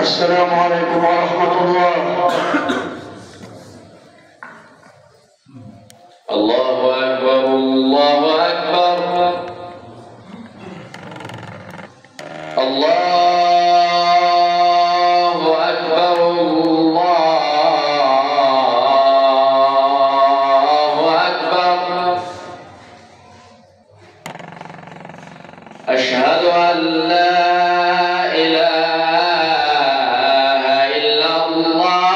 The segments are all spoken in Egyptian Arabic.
السلام عليكم ورحمة الله. الله أكبر الله أكبر الله أكبر الله أكبر. أشهد أن لا إله إلا الله.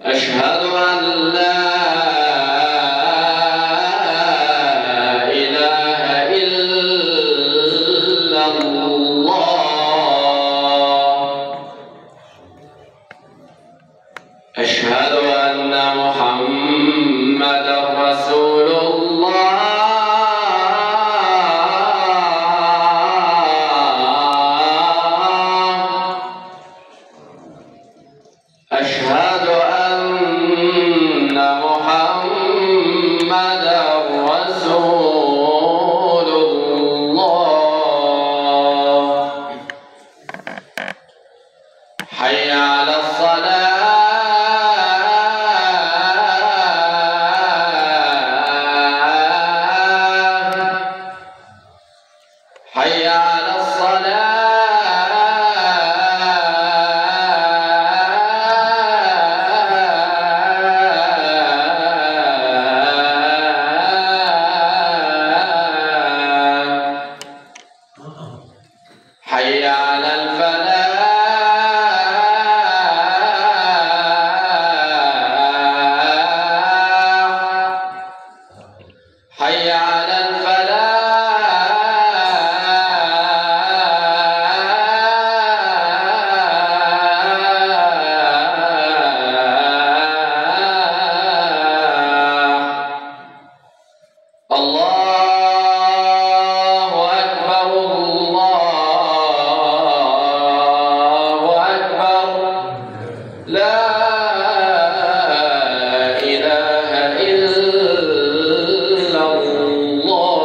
أشهد أن لا إله إلا الله. أشهد أن محمدا رسول الله. أشهد أن محمدا رسول الله. حي على الصلاة. حي على الصلاة. حي على الفلاح. حي على الفلاح. الله أكبر الله أكبر. لا إله إلا الله.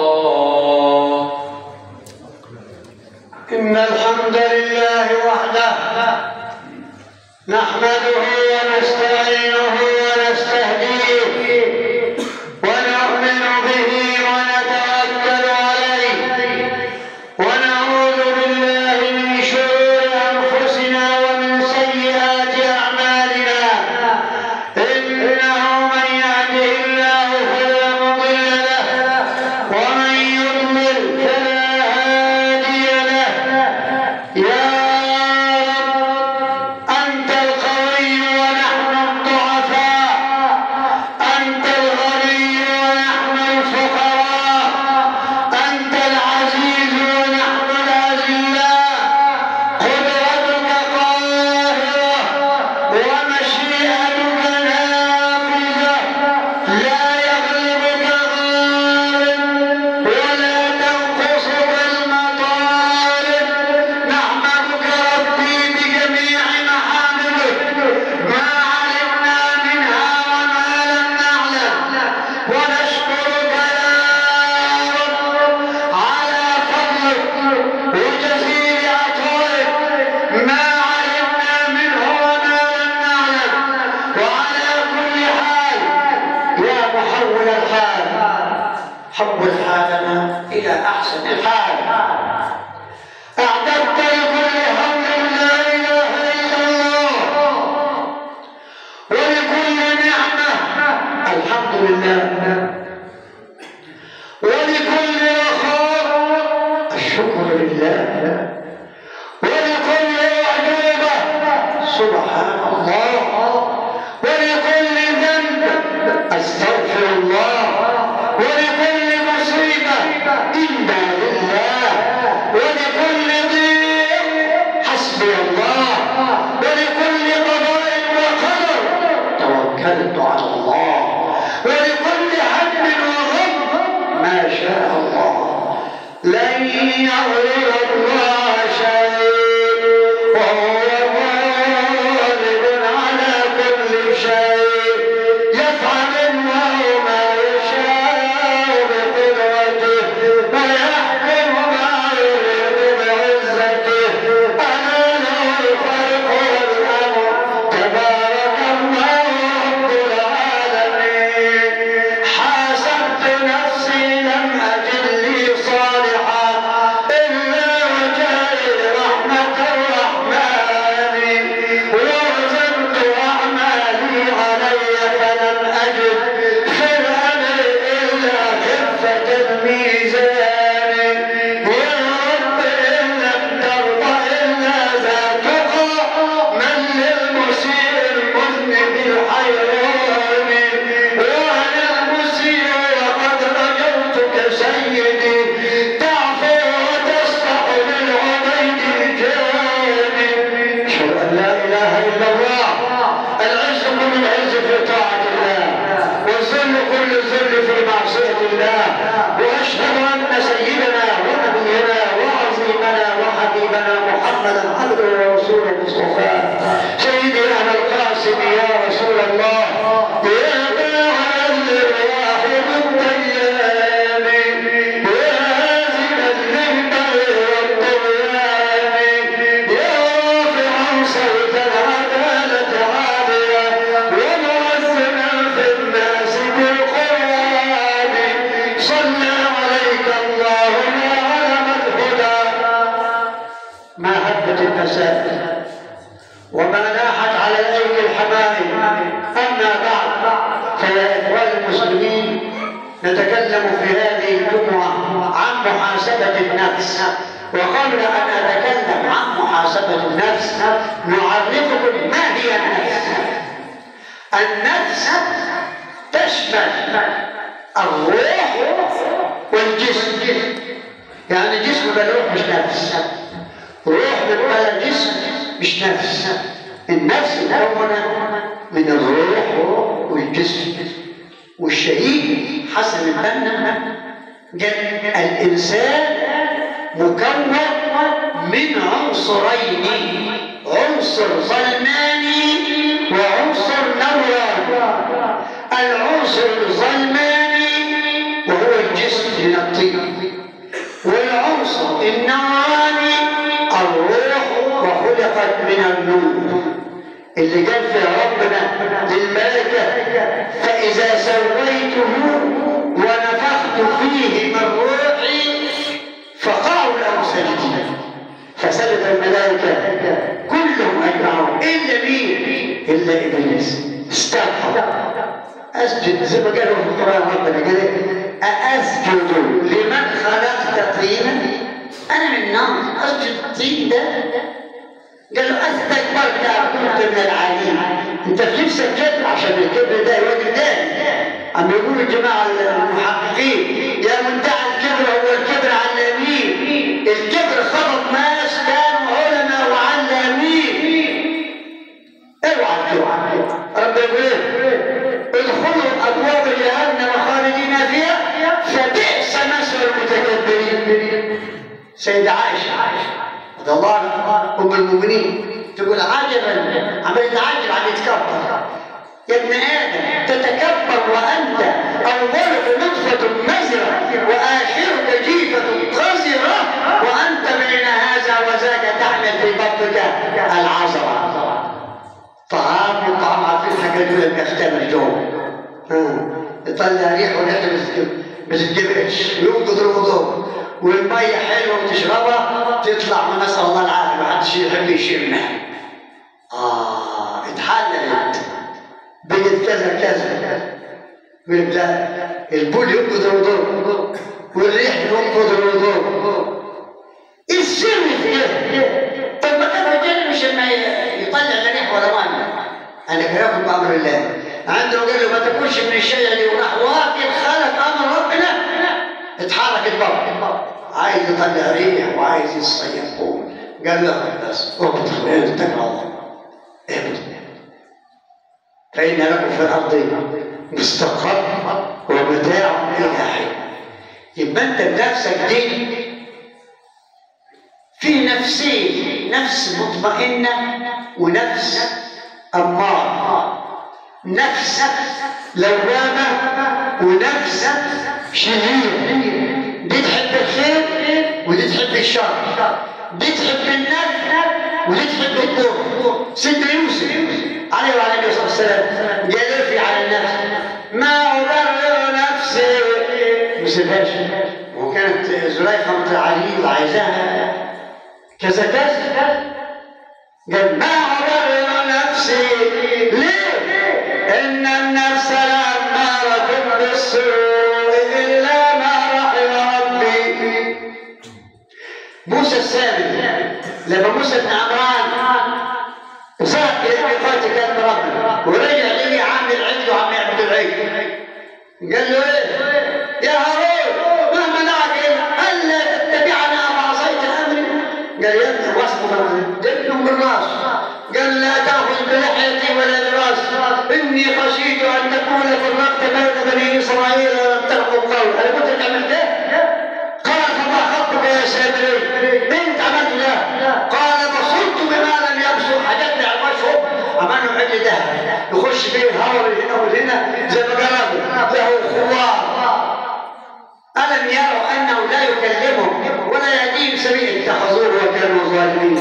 إن الحمد لله وحده نحمده ونستعينه ونستهديه ونؤمن به ونتوكل عليه ونعوذ بالله من شرور أنفسنا ومن سيئات أعمالنا. إنه من يهده الله فلا مضل له ومن يضلل فلا هادي له. يا رب أنت القوي ونحن الضعفاء، أنت الغني ونحن الفقراء، أنت العزيز ونحن الأذلاء. قدرتك قاهرة ومشيئتك نافذة، لا يغلبك غالب ولا تنقصك المطالب. نحمدك ربي بجميع محامدك ما علمنا منها وما لم نعلم، ونشكرك يا رب على فضلك وجزيل عطائك ما علمنا منه وما لم نعلم. وعلى كل حال يا محول الحال حول حالنا إلى أحسن الحال. أعددت لكل هم لا إله إلا الله ولكل نعمة الحمد لله ولكل رخاء الشكر لله ولكل أعجوبة سبحان الله ولكل ذنب أستغفر الله ولكل مصيبة إنا لله ولكل ضيق حسبي الله ولكل قضاء وقدر توكلت على الله ولكل هم وغم ما شاء الله. لن يضر الله شيء وهو غالب على كل شيء. يفعل الله ما يشاء. إله إلا الله. العز كل العز في طاعة الله، والذل كل الذل في معصية الله. وأشهد أن سيدنا ونبينا وعظيمنا وحبيبنا محمدا عبده ورسوله المصطفى، سيدي أهل القاسم يا رسول الله، يا باع الأرواح بالطياب، يا هازم الذنب والطغيان، يا رافعا صوت العدالة عاليا، ومعزما في الناس بالقرآن، صلى عليك الله ما علم الهدى. ما هبت المسائل وما لاحت على الايدي الحمائم. اما بعد، فيا اخوان المسلمين، نتكلم في هذه الجمعه عن محاسبه النفس. وقبل ان اتكلم عن محاسبه النفس، نعرفكم ما هي النفس. النفس تشمل الروح والجسم، يعني جسم بلا روح مش نفس، روح بلا جسم مش نفس. النفس مكونة من الروح والجسم. والشهيد حسن البنا قال الإنسان مكون من عنصرين، عنصر ظلماني وعنصر نوراني. العنصر الظلماني وهو الجسم من الطين، والعنصر النوراني الروح، وخلقت من النور اللي قال فيها ربنا للملائكة: فإذا سويته ونفخت فيه من روحي فقعوا له ساجدين. فسجد الملائكة كلهم أجمعون إلا مين؟ إلا إبليس استكبر. أسجد زي ما قالوا في القرآن ربنا قال: أأسجد لمن خلقت طينا؟ أنا من نار أسجد الطين ده؟ قال له: استكبرت كنت من العالين. انت في نفسك كبر، عشان الكبر ده يواجه تاني. عم يقولوا الجماعه المحققين: يا منتهى الكبر هو الكبر علامين. الكبر خبط ناس كانوا علماء وعلامين. اوعى الكبر. ربنا يقول ايه؟ ادخلوا ابواب جهنم خالدين فيها فبئس مثوى المتكبرين. سيدة عائشة رضي الله عنها أم المؤمنين تقول: عجبا، عمال يتعجب، عم يتكبر. يا ابن آدم تتكبر وأنت أولك نطفة مزرة وآخرك جيفة قذرة، وأنت بين هذا وذاك تحمل في بطنك العذرة. طعام وطعام، عارفين الحاجات دي بيختبر جوه، يطلع ريح وريحته ما تتجبش، وينقض الوضوء، والمية حلوة وتشربها تطلع، ونسأل الله العافية، ما حدش يحب يشمها. اتحللت بقت كذا كذا. يقول لك لا، البول ينقض الوضوء والريح ينقض الوضوء. ايه السر في كده؟ طب ما كان الرجال مش لما يطلع لا ريح ولا ميه. انا كلامكم بأمر الله. عنده قال له ما تاكلش من الشيء اللي، وراح واكل خالف امر ربنا، اتحرك الباب، عايز يطلع ريح وعايز يصيح فوق. قال له بس اهبط، اتكل على الله، اهبط، فإن لكم في الأرض مستقر ومتاع إلى حين. يبقى أنت بنفسك دي في نفسين، نفس مطمئنة ونفس أمارة، نفس لوامة ونفس شريرة. دي تحب الخير ودي تحب الشر، دي تحب النفع ودي تحب الضر. سيدنا يوسف عليه وعلى النبي الصلاه والسلام قال في على النفس: ما أبرر نفسي. ما سيبهاش، وكانت زليخه العزيز عايزاها كذا كذا. قال: ما أبرر نفسي. ليه؟ إن النفس لأمارة بالسوء إلا ما رحم ربي. موسى السامري لما موسى بن عمران ذهب إلى ميقات كلب ربنا ورجع لقي عم العجل وعم يعبد العجل، قال له إيه؟ يا هارون ما منعك ألا تتبعنا أفعصيت أمري؟ قال: يا ابني وصفه ابنه بالراس. قال: لا اني خشيت ان تكون فرقت بين بني اسرائيل ولم ترقب قول. انا كنت تعمل ده؟ قال فما خطبك يا سامري؟ انت عملت ده؟ قال بصرت بما لم يبصر. حاجات ما يعرفهاش هم، عملوا عجل ذهب يخش فيه الهواء من هنا ومن هنا زي ما جربوا له خوار. ألم يروا أنه لا يكلمهم ولا يهديهم سبيل اتخذوه وكانوا ظالمين.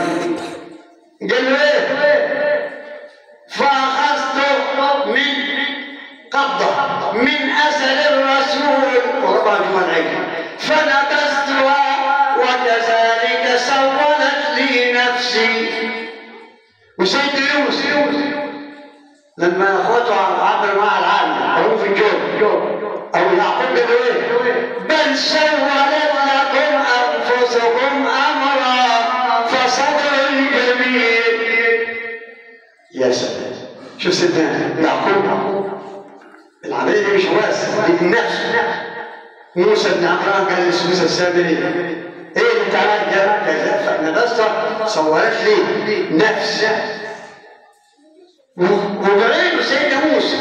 قال له إيه؟ فأخذت من قبضة من أثر الرسول وربع جوا العجل فنبذتها وكذلك سولت لي نفسي. وسيدنا يوسف لما اخوته عملوا معاه العمل رموه في الجو او يعقوب قال له ايه؟ بل سولت لكم انفسكم امرا فصبر جميل. يا سلام، شوف سيدنا يعقوب العملية دي مش بس دي النفس. موسى بن عمران قال لموسى السامري ايه اللي انت عملت ده؟ قال فنبذتها صورت لي نفس. وبعينه سيدنا موسى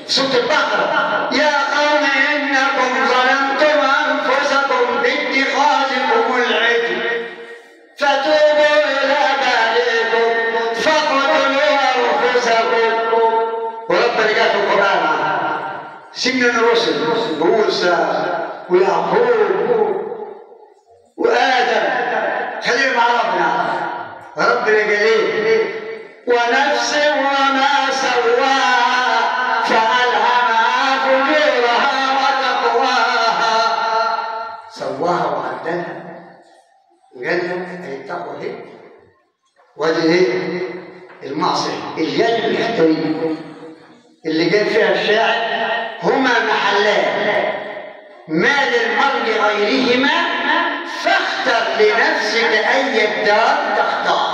في سورة البقرة يا قوم إنكم ظلمتم أنفسكم باتخاذكم العجل فتوبوا إلى بارئكم فاقتلوا أنفسكم. وربنا جاء في القرآن سيدنا الرسل موسى ويعقوب وآدم خليهم مع ربنا. ربنا قال إيه؟ ونفس وما سواها فألهمها فجورها وتقواها. سواها وعدلها وقال لها التقوى هي وادي ايه؟ المعصية. الجانب الاختياري اللي جاب فيها الشاعر هما محلان ما للمرء غيرهما فاختر لنفسك اي الدار تختار.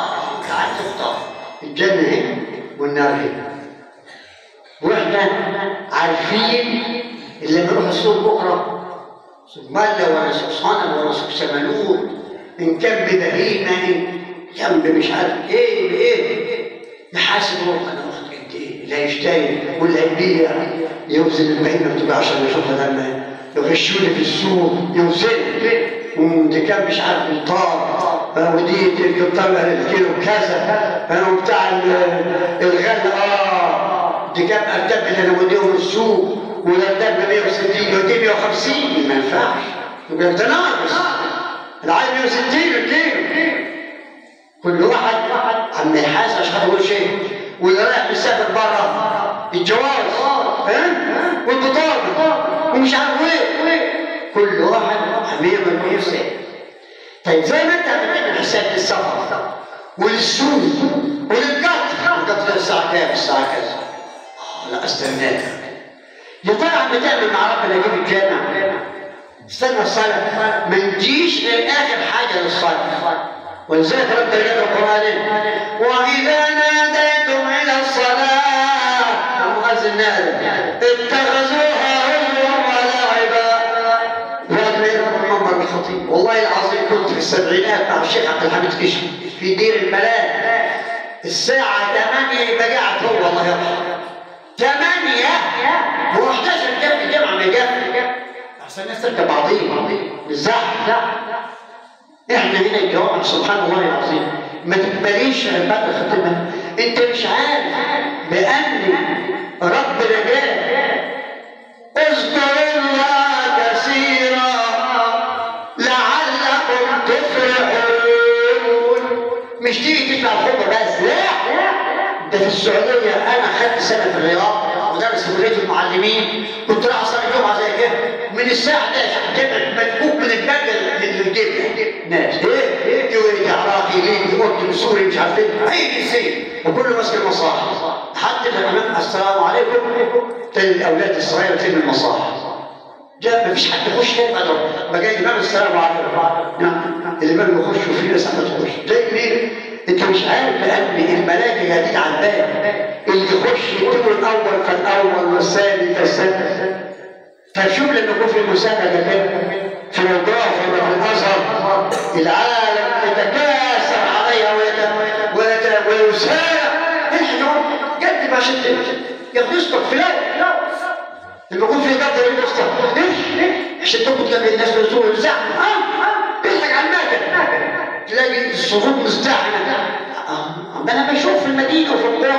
تعال تختار الجنة هنا والنار هنا. واحنا عارفين اللي بنروح السوق بكره سوق ملة ولا سوق صنم ولا سوق سمنود، ان كان ببهيمه ان كان بمش عارف ايه بايه، نحاسب روحنا انا واخد قد ايه. اللي هيشتري واللي هيبيع يوزن البهيمة بتبقى عشان يشوفها لما يغشوني في السوق يوزن ودي كان مش عارف الطار ودي القطار الكيلو كذا انا وبتاع الغلة دي كام ارتب اللي انا موديهم السوق والارتب ب 160 ودي 150. ما ينفعش، يبقى ده ناقص العيل 160 الكيلو. كل واحد عم يحاسب عشان خاطر يقول شيء. واللي رايح مسافر بره الجواز ها والبطاقه ومش عارف ايه، كل واحد عم يعمل نفسه. طيب زي ما انت بتعمل حساب للسفر وللسوق وللقطر، القطر الساعة كام؟ الساعة كذا. لا استناك. يا ترى عم بتعمل مع ربنا ايه في الجامع؟ استنى الصلاة، ما نجيش غير آخر حاجة للصلاة. ولذلك ربنا قال في القرآن وإذا ناديتم إلى الصلاة المؤذن نادى اتخذوها هزوا ولعبا. الخطيب والله العظيم كنت في السبعينات مع الشيخ عبد الحميد كشك في دير الملاك الساعة 8 يبقى قاعد هو الله يرحمه 8 و11 كان في الجامعة ما جاب أحسن الناس تركب بعضيها بالزحمة. احنا هنا الجوامع سبحان الله العظيم ما تقبليش بعد الخطيب. انت مش عارف بأن ربنا قال اذكروا الله كثيرا لعلكم تفلحون. مش تيجي تطلع الخطبة بس، لا ده في السعودية انا خدت سنة في الرياض مدرس في كليه المعلمين، كنت رايح اصلي الجمعة زي كده من الساعة 11 جبل مدكوك من البلد للجبلة ناس ايه كويتي عراقي ليبي اردني سوري مش عارف ايه اي جنسية وكله ماسك المصاحف. حد الامام السلام عليكم تاني الاولاد الصغيرة تلم المصاحف جاب مفيش حد يخش تاني بعد ما جاي الامام السلام عليكم. نعم الامام يخش وفي ناس ما تخش. جاي منين؟ انت مش عارف بان الملائكة قاعدين على الباب، اللي يخش يكتبوا الاول فالاول والثاني فالثاني. فشوف لما يكون في المسابقة كده في الوظائف ولا في الازهر العالم يتكاثر عليها ويسارع الحق قدم عشان يغطسك فلان لما يكون في قدر الوسطى عشان تاخد لما الناس بيزوروا الزحمة. الحق على المكن تلاقي الصفوف مزدحمه. ده انا بشوف في المدينة وفي القرى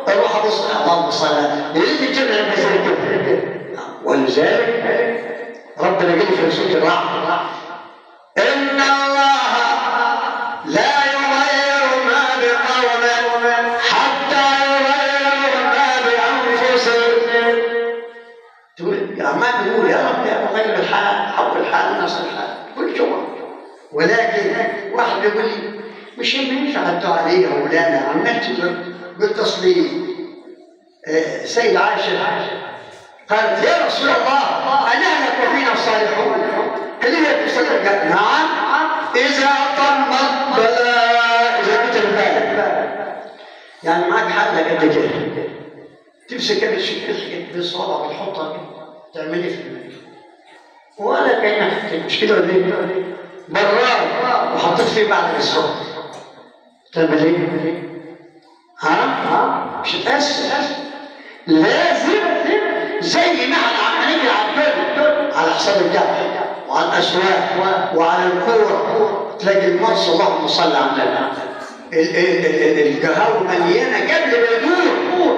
اروح ابص اللهم صل على يا ريت الجامع يبقى زي كده. ولذلك ربنا قال في سورة الرعد ان الله لا يغير ما بقوم حتى يغيروا ما بانفسهم. تقول يا عمال بيقول يا رب يا مغير الحال حول الحال نصر الحال كل جمعه. ولكن واحد بيقول لي مش ينفع الدعاء ليه يا مولانا عمال تقول. قلت اصلي سيد عائشة قالت يا رسول الله أنهلك وفينا الصالحون؟ هل هي تصدق؟ قال نعم إذا طمت بلاء إذا كنت البال. يعني معاك حلة قد كده تمسك كده بالصابع وتحطها كده تعمل ايه في المال ولا كأنك مش كده ولا ايه؟ براد وحطيت فيه بعد الصبح تعمل ايه؟ ها؟ مش هتأثر. لازم زي ما احنا عمالين نلعب على حساب الجبل وعلى الاسواق وعلى الكورة تلاقي الماتش اللهم صل على النبي القهاوي مليانة قبل ما يدور.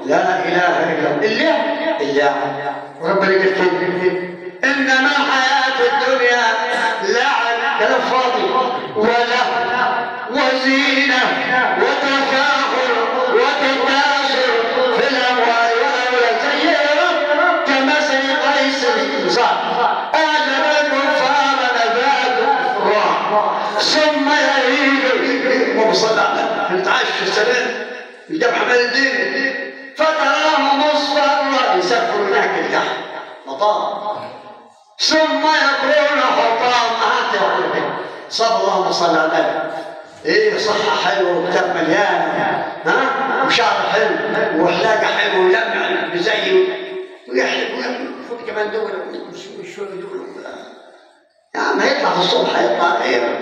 لا اله الا الله اللعب. وربنا يقول كده انما الحياة الدنيا لعب كلام فاضي وله وزينه وتفاخر وتكاثر في الاموال والاولاد زي كمثل غيث أعجب الكفار نباته ثم يهيج. وصلى على نتعشى السلام الذبح مال الدين فتراه مصفرا يسافر هناك تحت مطار ثم يكون حطام. صلى اللهم صل على النبي. ايه صحة حلوة وكتاب مليان ها وشعر حلو وحلاقة حلوة ولمع بزيه ويحلق ويعمل خد كمان دول وشوية دول يا عم هيطلع في الصبح هيطلع ايه.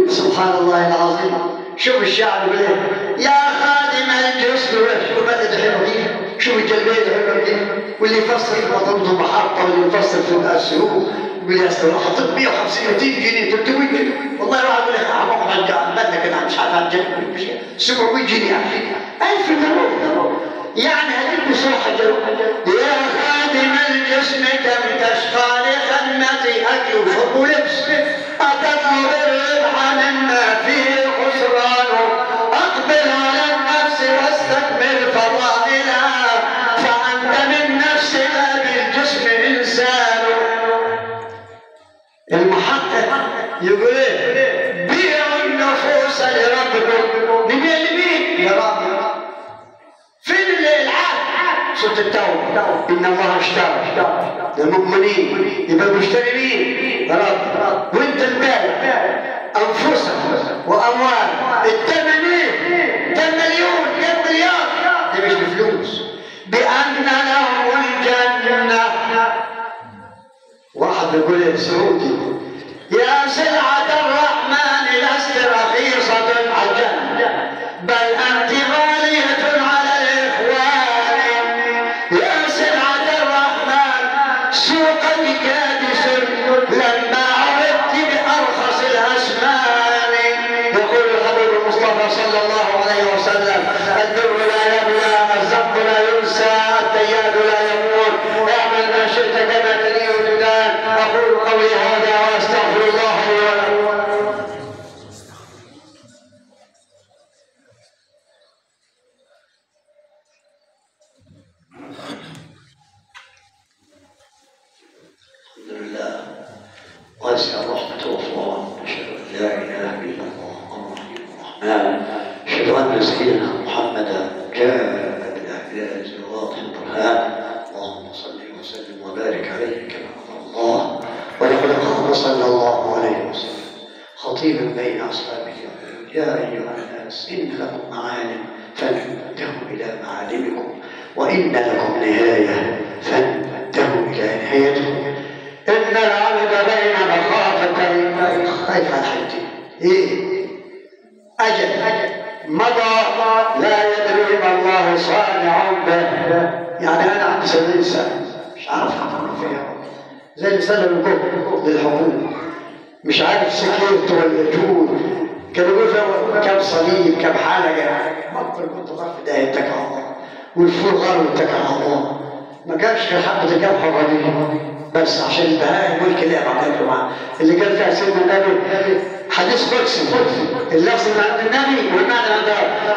سبحان الله العظيم. شوف الشعب يقول ايه يا خادم الجسم. شوف البلد حلوة كيف، شوف الجلبيه حلوة كيف، واللي يفصل في بطنته محطة واللي يفصل في السوق يقول يا سلام حطيت 150 200 جنيه 300 جنيه. والله الواحد يقول لك اقعد على البدلة كده مش عارف على الجنب 700 جنيه 1000 جنيه يعني هديك بصراحة. يا خادم الجسم كم تشقى لخدمتي اكل وشرب ولبس اتطلب الربح مما فيه خسران. اقبل على النفس واستكمل فضائلها فانت من نفسك بالجسم انسان. المحقق يقول ايه؟ بيعوا النفوس لربكم. نبيع لمين؟ لرب. فين العهد؟ سورة التوبة إن الله اشترى المؤمنين. يبقى المشتري مين؟ رب. وأنت البائع أنفسك وأموال. الثمن إيه؟ كم مليون؟ كم مليار؟ دي مش بفلوس. بأن لهم الجنة. واحد بيقول يا سعودي يا سلعة الرحمن لست رخيصة على الجنة بل أنت غالية على الإخوان. يا سلعة الرحمن سوقك كادس لما عرضت بأرخص الأثمان. يقول الحبيب المصطفى صلى الله عليه وسلم الدر لا يبلى، الزق لا ينسى، الديان لا يموت، اعمل ما شئت كما تدين تدان. أقول قولي هذا وأستغفر الله لي ولكم. الحمد لله واسع الرحمة والله. أشهد أن لا إله إلا الله الرحيم الرحمن. أشهد أن سيدنا محمدا جاء بالإعجاز الواضح البرهان. اللهم صل وسلم وبارك عليه كما أمر الله. ولقد قال صلى الله عليه وسلم خطيبا بين أصحابه يا أيها الناس إن لكم معالم فانتهوا إلى معالمكم وإن لكم نهاية فانتهوا إلى نهايتكم. إن العبد بين مخافتين خايف على حياته. إيه؟ أجل مضى لا يدري ما الله صانع به. يعني انا عندي 70 سنة مش عارف هعمل فيها، زي اللي سلم الجهد للحكومة، مش عارف سكرت ولا جود، كانوا بيقولوا كم صليب كم حلقة، بطل كنت غرف ده اتكل على الله، والفول غار واتكل على الله، ما جابش غير حبه القمح الرديء بس عشان البهائم والكلاب عم ياكلوا معاه. اللي قال فيها سيدنا النبي حديث قدسي، اللفظ من عند النبي والمعنى عند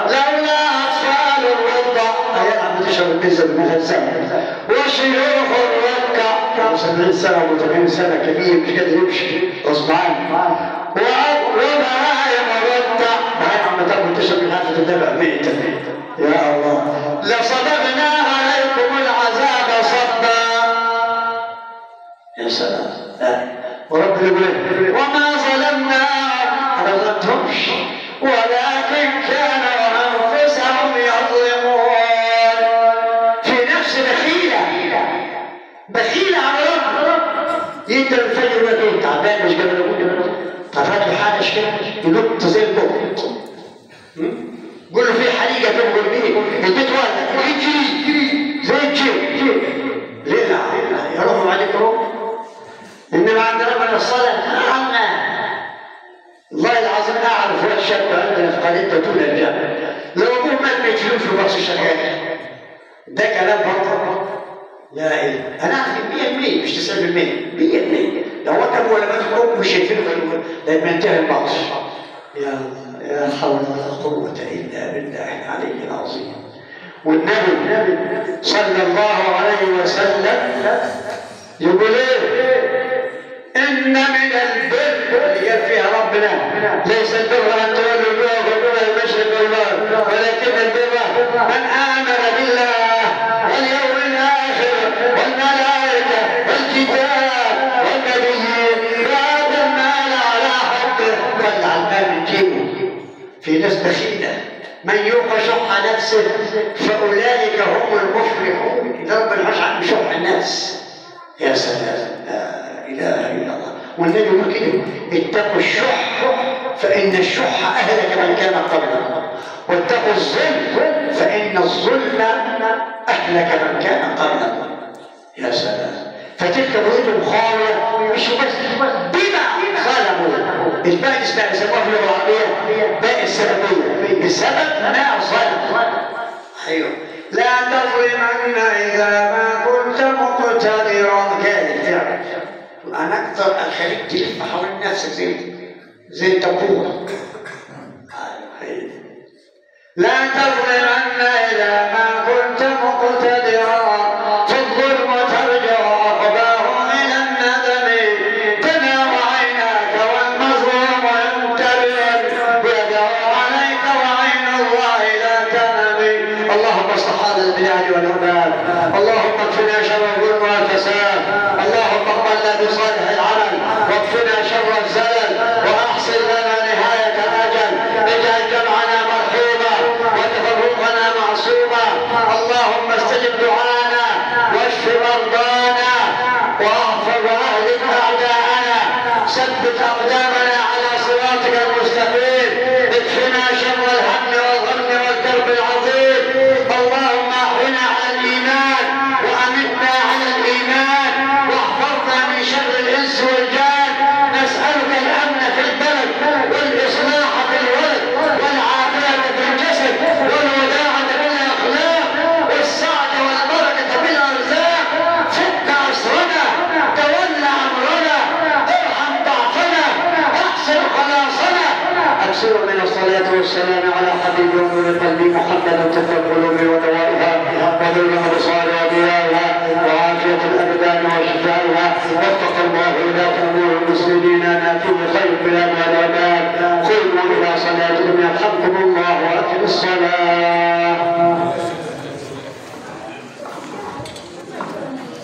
لولا اطفال الرضع، عيال عم بتشرب البيتزا بالملزمه، وشيوخ الركع 70 سنة و80 سنة كبير مش قادر يمشي غصب عنه، وبهائم الرضع، بهائم عم تاكل تشرب من حافة الدبع ميته. يا الله لصدقنا عليكم العذاب صبا. يا سلام. ورب يقول وما ظلمنا، انا ما ظلمتهمش ولكن كانوا انفسهم يظلمون. في نفس بخيله، بخيله على رب، يقدر الفجر ولا تعبان مش قادر يقوم، طب هات له حاجة كده ينط زي البوت، قول له في حريقة تنقل بيه البيت ولا يجري زي الجيل، ليه لا يروحوا عليك روح. انما عند ربنا الصلاة عنا والله العظيم. اعرف واحد شاب عندنا في قريتنا طول الجبل، لو ابوه مات ما يدفنوش في الباص شغال. ده كلام بطل. لا اله، انا اعرف 100% مش 90%، 100% لو هو ابوه ولا مات امه مش هيدفنوا لما ينتهي الباص. يا الله، لا حول ولا قوة الا بالله العلي العظيم. والنبي صلى الله عليه وسلم يقول ايه؟ إن من البر اللي قال فيها ربنا ليس البر أن تولوا وجوهكم قبل المشرق والمغرب ولكن البر من آمن بالله واليوم الآخر والملائكة والكتاب والنبيين وآتى المال على حبه. طلع المال من جيبه. في ناس بخيلة، من يوق شح نفسه فأولئك هم المفلحون. إذا ربنا حش عنه شح النفس. يا سلام، لا إله إلا الله. والنبي يقول كده اتقوا الشح فإن الشح أهلك من كان قبلكم، واتقوا الظلم فإن الظلم أهلك من كان قبلكم. يا سلام. فتلك بيوتهم خاوية، مش بس بما ظلموا. الباء اسمها يسموها في اللغة العربية باء السببية، بسبب ما ظلموا. أيوه. لا تظلمن إذا ما كنت مقتدرا. كان فعلا أنا أقدر أخليك تلف حوالين نفسك زي الدبور. لا تظلمن إذا ما كنت مقتدرا فالظلم ترجع عقباه إلى الندم. تنام عيناك والمظلوم ينتبه، ويدعو عليك وعين الله لا تنم. اللهم اصلح هذا البلاد والعباد، اللهم اكفنا شر الظلم والفساد، اللهم اقبلنا بصالح العمل واكفنا شر الزلل، واحسن لنا نهاية الاجل. اجعل جمعنا مرحوما وتفرقنا معصوما. اللهم استجب دعانا واشف مرضانا واغفر واهلك اعداءنا. ثبت اقدامنا على صراطك المستقيم. اكفنا شر الهم والغم والكرب العظيم. اللهم احينا على الايمان وامتنا على الايمان، واحفظنا من شر الانس والجان. نسالك الامن في البلد والاصلاح في الولد والعافية في الجسد والوداعه في الاخلاق والسعة والبركة في الارزاق. فك اسرنا، تولى امرنا، ارحم ضعفنا، احسن خلاصنا. اكثر من الصلاة والسلام على حبيب ونور قلبي محمد طب القلوب ودوائها ونور الابصار وضيائها وعافيه الابدان وشفائها. وفق الله ولاة امور المسلمين ما فيه خير البلاد والعباد. قوموا الى صلاتكم يرحمكم الله واقم الصلاة.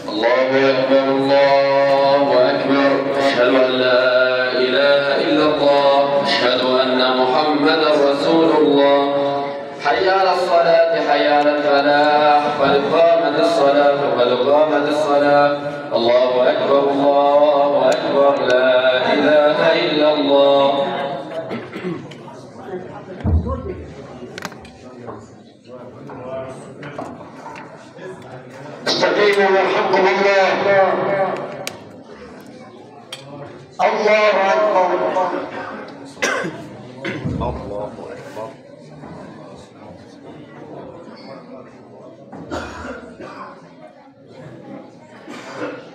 الله أكبر، الله أكبر. أشهد أن لا إله إلا الله، أشهد أن محمدا رسول الله. حي على الصلاة، حي على الفلاح، قد قامت الصلاة، قد قامت الصلاة. الله أكبر، الله أكبر، لا إله إلا الله. يرحمكم الله. الله أكبر. الله أكبر.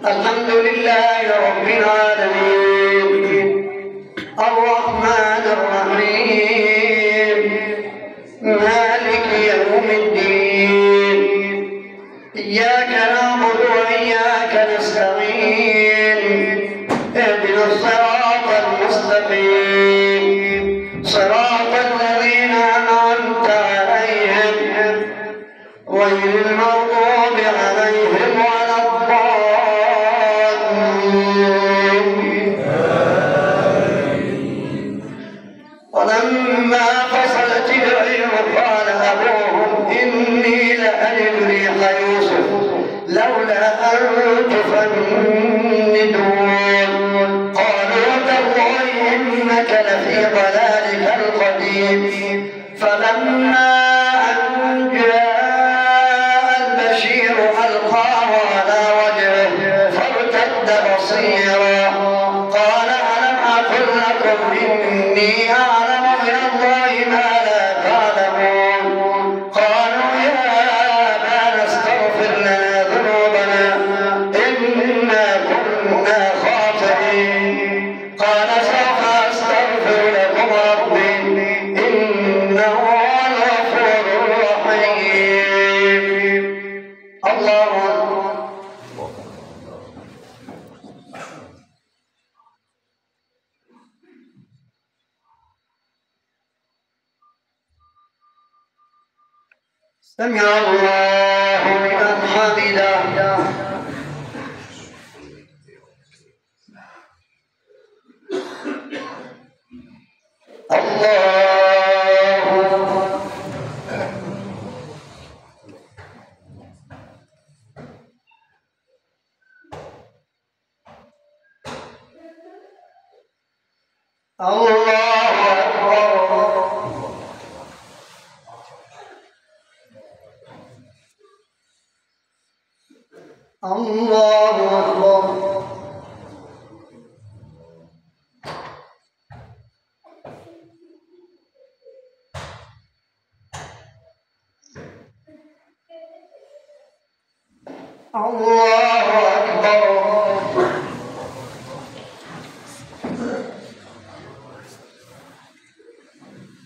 الحمد لله رب العالمين الرحمن الرحيم مالك يوم الدين إياك نعبد وإياك نستعين اهدنا الصراط المستقيم صراط الذين أنعمت عليهم غير المغضوب عليهم ولا الضالين. ولما فصلت العير قال أبوهم إني لأجد ريح يوسف لولا أن تفندون. قالوا تالله إنك لفي ضلالك القديم. فلما أن جاء البشير ألقاه على وجهه فارتد بصيرا قال ألم أقل لكم إني أعلم من الله ما لا تعلمون. قالوا يا أبانا استغفر لنا ذنوبنا إنا كنا خاطئين. قال سوف أستغفر لكم ربي إنه هو الغفور الرحيم. الله أكبر. سمع الله لمن حمده. الله الله أكبر. الله أكبر. الله أكبر.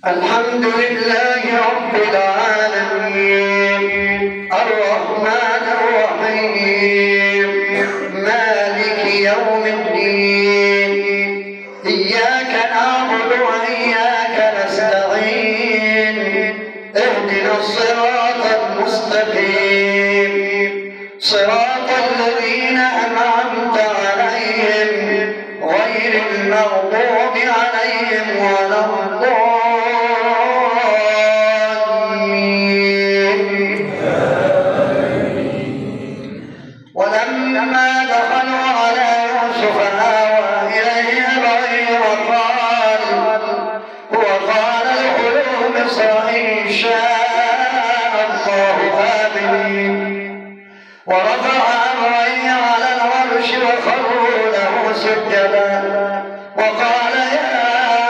الحمد لله رب العالمين الرحمن الرحيم مالك يوم الدين إياك نعبد وإياك نستعين اهدنا الصراط المستقيم صراط الذين أنعمت عليهم غير المغضوب عليهم ولا الضالين. ولما دخلوا على يوسف آوى إليه أبويه وقال ادخلوا مصر إن شاء الله آمنين. ورفع أبويه على العرش وخروا له سجدا وقال يا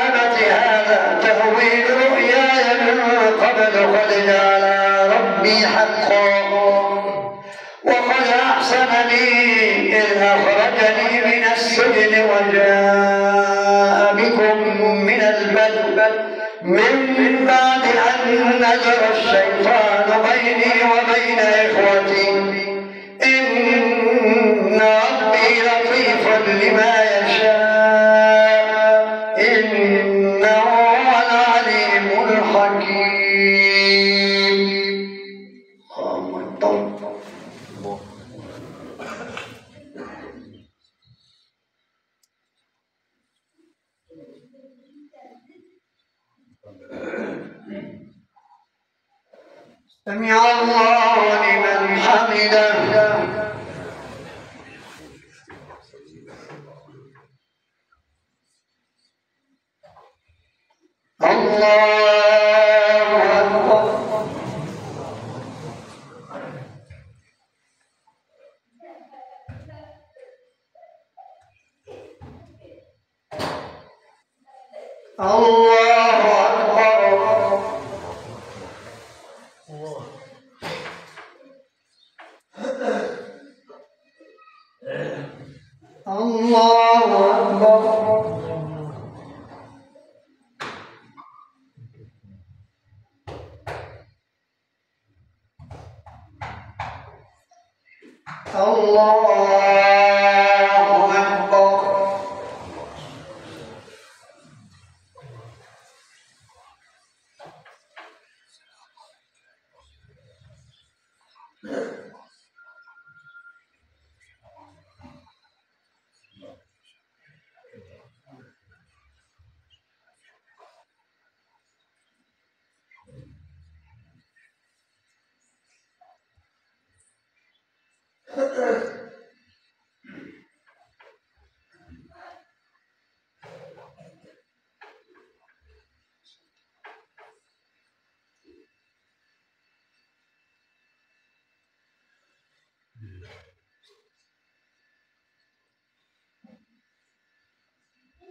أبت هذا تأويل رؤياي من قبل قد جعل ربي حقا وقد أحسن بي إذ أخرجني من السجن وجاء بكم من البدو من بعد أن نزغ الشيطان بيني وبين إخوتي إن ربي لطيف لما يشاء إنه هو العليم الحكيم. الله. سمع الله لمن حمده. الله أكبر. الله أكبر.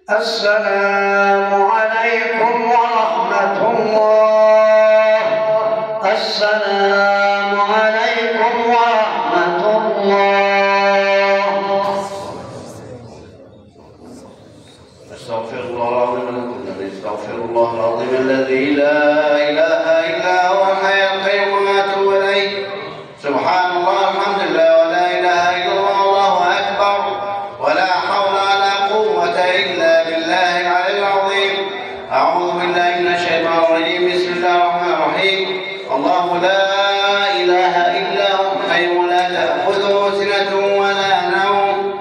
السلام عليكم ورحمة الله. السلام عليكم ورحمة الله. أستغفر الله العظيم الذي أستغفر الله العظيم الذي لا إله إلا هو الحي القيوم وأتوب إليه. سبحان الله، الحمد لله، ولا إله إلا الله، الله أكبر، ولا حول ولا قوة إلا بالله العلي العظيم. أعوذ بالله من الشيطان الرجيم. بسم الله الرحمن الرحيم. الله لا إله إلا هو الحي لا تأخذه سنة